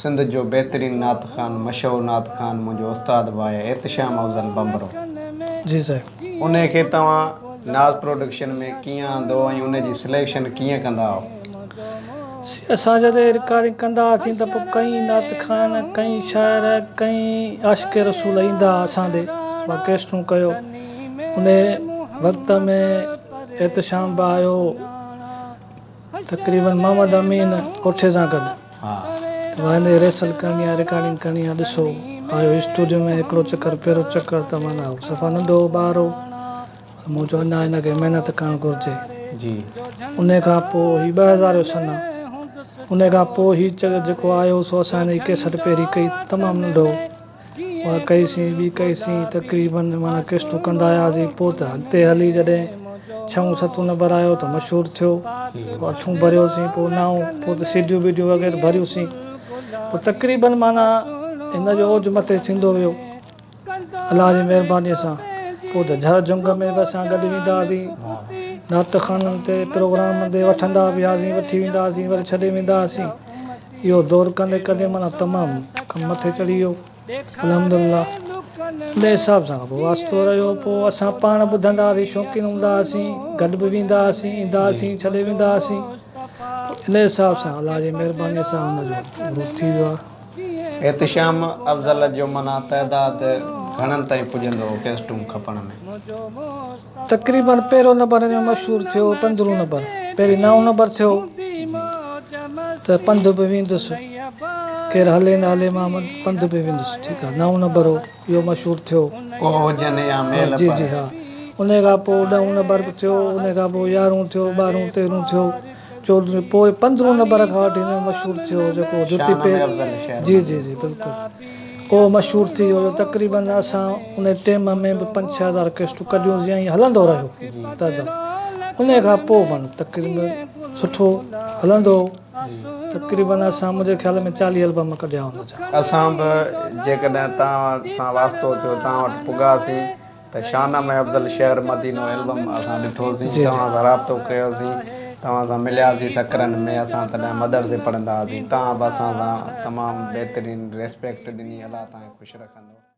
سنڌ جو بهترين نعت خوان مشهور نعت خوان منهنجو استاد به آهي احتشام افضل ڀنڀرو. جي صاحب. انهي کي توهان ناز پروڊڪشن ۾ ڪيئن آندو ۽ ان جي سليڪشن ڪيئن ڪندا آهو؟ سي اسان جڏهن رڪارڊنگ ڪندا هئاسين ته پوء ڪئين نعت خوان ڪئين شاعر ڪئين عاشق رسول ايندا ها اسان ڏي ڀا ڪيسٽون ڪيو انهي وقت ۾ احتشام به آيو تقريبن محمد امين ڪوٺي سان گڏ ته ڀاء هن جي ريهرسل ڪرڻي آهي رڪارڊنگ ڪرڻي آهي ڏسو آيو اسٽوڊيو ۾ هڪڙو چڪر پهريون چڪر ته معنيٰ هو صفا ننڍو هو ٻار هو پر مون چيو اڃا هن کي محنت ڪرڻ گهرجي جي. ان کان پوء هي 2000 جو سن آهي ان کان پوء هي جيڪو آيو سو اسان هن جي ڪيسٽ پهرين ڪئي تمام ننڍو هو. اها ڪئي سين ٻي ڪئي سين تقريبن معنيٰ قسطون ڪندا آياسين پوء ته اڳتي هلي جڏهن ڇهون ستون نمبر آيو ته مشهور ٿيو پوء اٺون ڀريوسين پوء نائون پوء ته سيڊيون بيڊيون وغيره ڀريوسين پوء تقريبن معنيٰ هن جو اوج مٿي ٿيندو ويو الله جي مهرباني سان پوء ته جھر جھنگ ۾ به اسان گڏ ويندا هئاسين نعت خانن تي پروگرامن تي وٺندا به هئاسين وٺي ويندا هئاسين وري ڇڏي ويندا هئاسين اهو دور ڪندي ڪندي معنيٰ تمام ڪم مٿي چڙهي ويو الحمدلله ان حساب سان پوء واسطو رهيو پوء اسان پاڻ ٻڌندا هئاسين شوقين هوندا هئاسين گڏ به ويندا هئاسين ايندا هئاسين ڇڏي ويندا هئاسين ان حساب سان الله جي مهرباني سان ان جو عروج ٿي ويو آهي. احتشام افضل جو معنيٰ تعداد گهڻن تائين پڄندو هو ڪيسٽون کپڻ ۾؟ تقريبن پهريون نمبر هن جو مشهور ٿيو پندرهون نمبر پهرين نائون نمبر ٿيو ته پنڌ به ويندس ڪير هلي نه هلي مان پنڌ به ويندس ٺيڪ آ نائون نمبر هو اهو مشهور ٿيو. ڪو هجن يا ميل جي جي ها ان کان پوء ڏهون نمبر به ٿيو ان کان پوء يارهون ٿيو ٻارهون تيرهون ٿيو چوڏهون پوء پندرهون نمبر کان وٺي هن مشهور ٿيو جيڪو جتي پير جي جي جي بلڪل اهو مشهور ٿي ويو جو تقريبن اسان ان ٽيم ۾ به پنج ڇهه هزار ڪيسٽون ڪڍيون سين ۽ هلندو رهيو تعداد ان کان پوء معنيٰ تقريبن سٺو هلندو هو تقريبن اسان منهنجي خيال ۾ چاليهه البم ڪڍيا هن جا. اسان به جيڪڏهن توهان سان واسطو ٿيو توهان وٽ پڳاسين ته شاهنامه افضل شهر مدينو البم اسان ڏٺوسين توهان سان رابطو ڪيوسين توهان سان ملياسين سڪرنڊ ۾ اسان تڏهن مدرسي پڙهندا هئاسين توهان به اسان سان تمام بهترين ريسپيڪٽ ڏني الله توهان کي خوش رکندو.